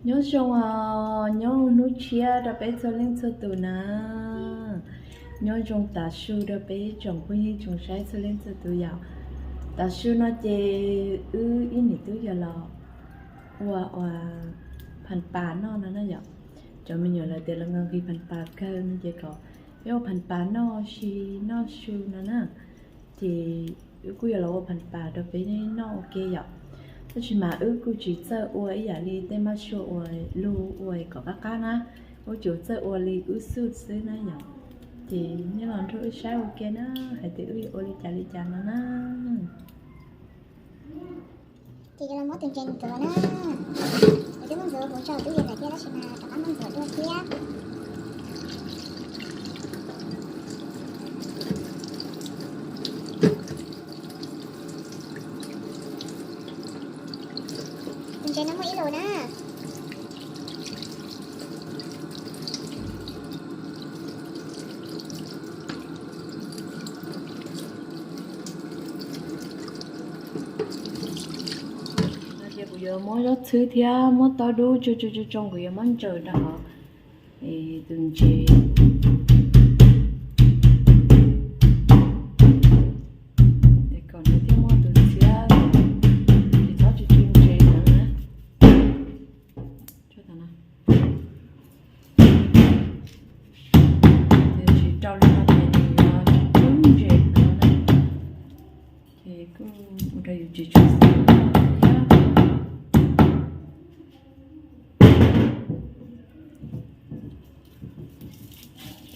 Nyob zoo os, nyob hnub tshiab rau peb txhua leej txhua tus na. Nyob zoo tav su rau peb tsoom phooj ywg tsoom saib txhua leej txhua tus yom. Tav su no ces wb ib niam tub yog los ua ua phan pas noj no na yom. Cov me nyuam lawv tias lawv nqis phan pas kawg no ces kom peb ua phan pas noj si noj su no na. Ces wb kuj yuav los ua phan pas rau peb noj ua ke yom. Tab sis mas wb kuj tsis txawj ua ib yam li tej mab sua uas luag ua kom qab qab na, wb tsuas txawj ua li wb xub xwb na yom. Ces nej los nrog wb saib ua ke na, hais tias wb yuav ua li cas li cas no na. Ces yuav los muab tus ntses ntxuav na. Kuv twb muab ntxuav huv rau tub yees lawm thiab tab sis mas rov qab muab ntxuav dua thiab. Tus ntses no muaj ib lus na. Ces kuv yuav muab zaub txhwb thiab muab taub dub tsoo tsoo tsoo tsoo, kuv yuav muab ntsaws rau hauv tus ntses. Kom nws thiaj muaj tus ntxhiab, tsis txhob tsw tsw ntses no na. Tsis rau li no ces nws yuav tsw tsw ntses no na. Ces kuj ua rau yus tsis tshua xav thiab.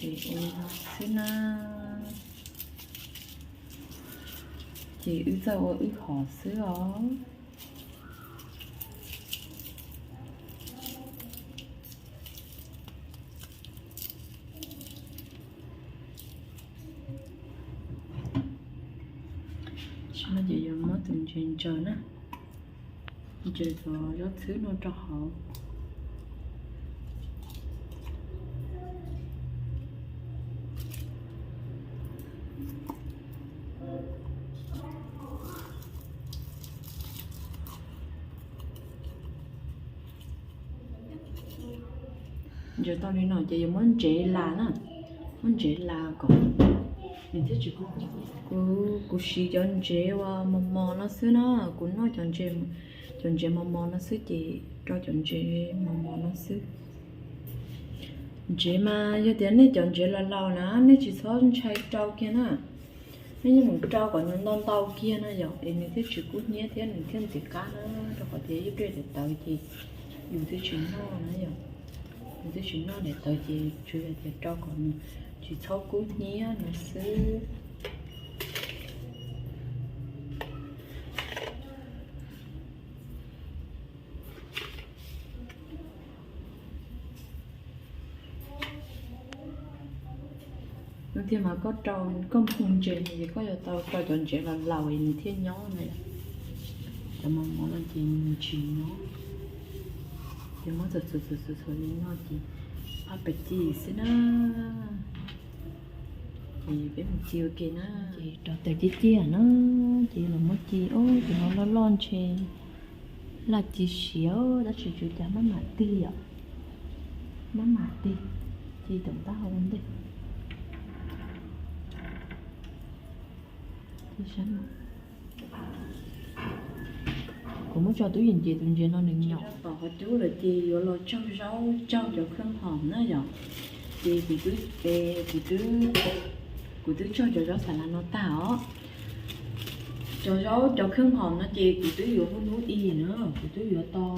Ces ua li no xwb na. Ces wb txawj ua wb hov xwb os. Tam sim no ces yuav muab tus ntses ntsaws na, ntsaws cov zaub txhwb no rau hauv. Ntsaws tau li no ces yuav muab ntsev las na, muab ntsev las kom nws thiaj tsis kub. Kuv, kuv siv cov ntsev uas mos mos no xwb na, kuv noj cov ntsev, cov ntsev mos mos no xwb ces rau cov ntsev mos mos no xwb. Ntsev mas yog tias nej cov ntsev laus laus na nej tsis txhob ntshai rau kiag na. Nej yeej mus rau kom nws ntau ntau kiag no yom, es nws thiaj tsis kub hnyiab thiab nws thiaj ntxim qab na. Rau qhov tias ib pliag tawv tawv ces yus twb tsis noj na yom, yus twb tsis noj daim tawv ces tsuas yog tias rau kom nws tsis txhob kub hnyiab no xwb. Nws thiaj mas koj rau, koj nphoo ntses no ces koj yuav tau rau cov ntsev laus laus es nws thiaj nyob na yom. Cov mos mos no ces nws tsis nyob. Ces muab txuas txuas txuas txuas li no ces pab pes ci xwb na. Ces peb mus ci ua ke na. Ces rau taws ciaj ciaj na, ces los muab ci, ces no loj loj ntshe laj ci siav tab sis tsuas cas maj mam tig yom, maj mam tig, ci tom taub hau ua ntej. Kuv muab tso tub yees ces tus ntses no nws nyom tom qhov cub lawm ces yuav los tsaug zaub tsaug cov kheeb hom na yom. Ces kuv twb, kuv twb, kuv twb tsaug cov zaub xas las no tag os. Cov zaub cov kheeb hom no ces kuv twb yuav hnub ib na, kuv twb yuav tau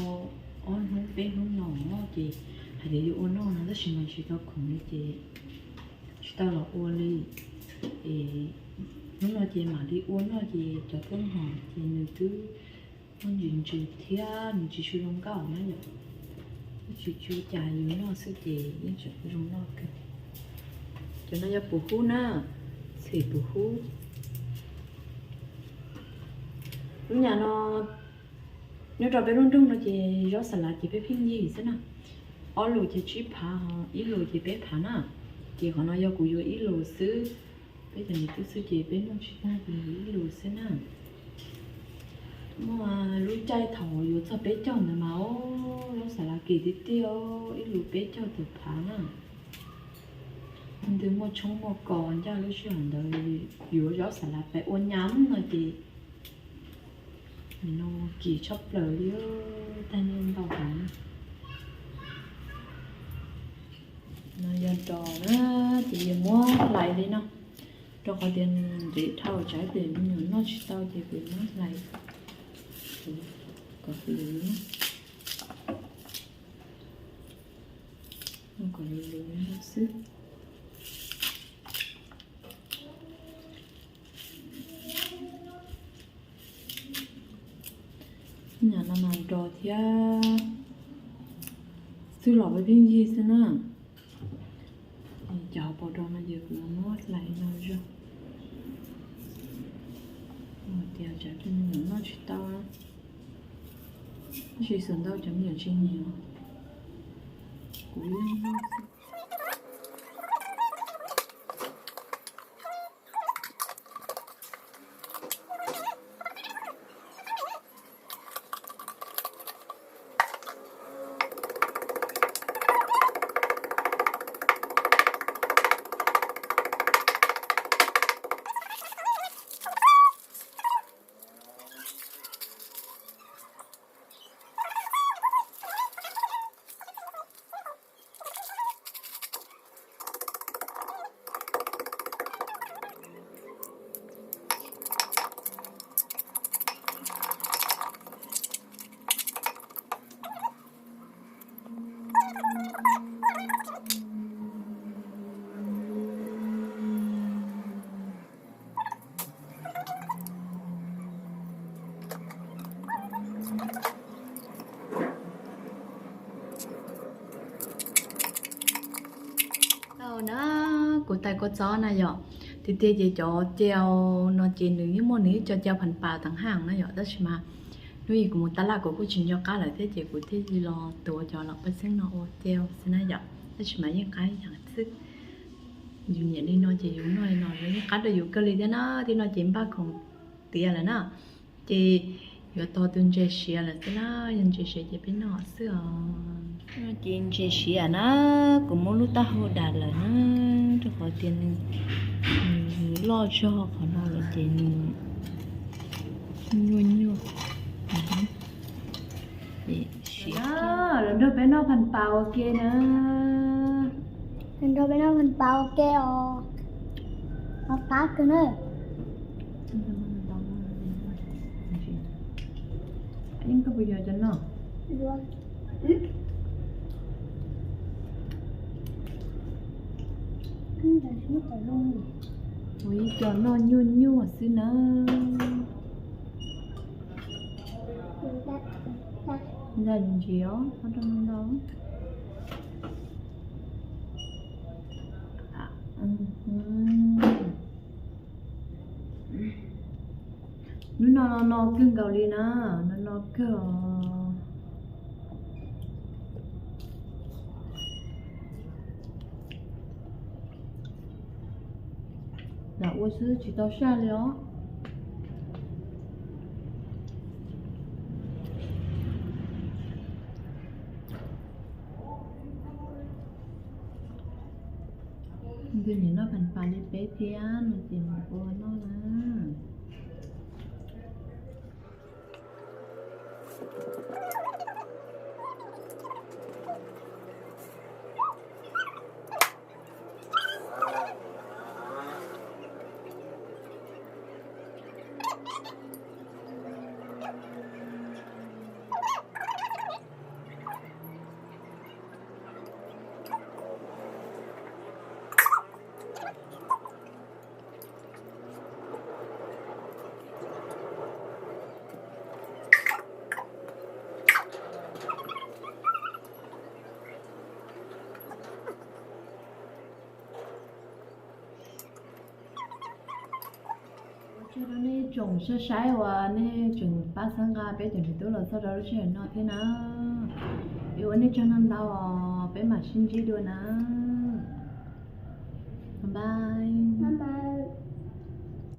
ob hnub peb hnub no ces hais tias yuav ua noj no tab sis mas tsis tau khoom li ces tsis tau los ua li. Es hnub no ces mam li ua noj ces cov kheeb hom ces nws twb muaj ntsis ntsis thiab nws tsis tshua zoo nkauj na yom. Tsis tshua cas, yus noj xwb ces yeej tseem zoo noj kawg. Cov no yog pum hub na, txhim pum hub. Lub nyam no nyob rau peb lub nroog no ces zaub xas las ces peb pheej yig xwb na. Ob lus ces tsib phav, ib lus ces peb phav na. Ces qhov no yog kuv yuav ib lus xwb. Peb cov niam tub xwb ces peb noj tsis tag ces yuav ib lus xwb na. Muaj lub caij thaum yuav txog peb caug ntawd mas os, Zaub xav las kim tiag tiag, ib lub peb caug tawm phav na. Leej twg muaj tshoob muaj kos ncaj lub sij hawm ntawd yuav zaub xav las pais ua nyab no ces no kim tshaj plaws li, tag nyiaj ntau heev. No yog nrog na, ces yuav muab hlais li no, rau qhov tias nws ntev dhau tsam peb me nyuam noj tsis tau ces kuv muab hlais kom luv, kom luv luv xwb. Nyam no mas nrog thiab xwb los peb pheej yig xwb na. Cov hauv paus rau no ces kuv muab hlais no zog, hais tias tsam peb me nyuam noj tsis tau, tab sis xuas ntau cov me nyuam tsis nyiam, kuv ib leeg noj xwb. Tau na, kuv tais kua txob na yom, tiag tiag ces cov cau no ces nws yeej muaj nws ib co cau phan pas teev haj na yom, tab sis mas hnub ib kuv mus tab laj kuv kuj tsis nco qab lawm thiab ces kuv thiaj li los tuav cov los paj xeeb no ua cau xwb na yom, tab sis mas yeej qab ib yam xwb. Yus nyiam li no ces yus noj li no los yeej qab rau yus kawg li thiab na. Thiab no ces npaj khoom tiav lawm na, ces yuav tos tus ntses siav lawm xwb na, yog ntses siav ces peb noj xwb os. Ces ntses siav na, kuv muab lub taub hau dam lawm na, rau qhov tias nws loj zog qhov no lawm ces nws nyuaj nyuaj. Los nrog peb noj phan pas ua ke na. Los nrog peb noj phan pas ua ke os. Qab kawg na. Yeej koj puas yuav cov no? Ua ib co noj nyuaj nyuaj xwb na. Ntag ntsis os, qab rau ntau. Hnub no no no kawg nkaus li na, no no kawg os. Lam ua xwb tsis tau saj li os. Nws noj phan pas li peb thiab no ces mus ua noj na. Ua tsaug rau nej tsoom saib saib uas nej tseem pab txhawb nqa peb cov niam tub los txog rau lub sij hawm no thiab na. Es ua nej tsaug ntau ntau os, peb mam sib ntsib dua na. Bye.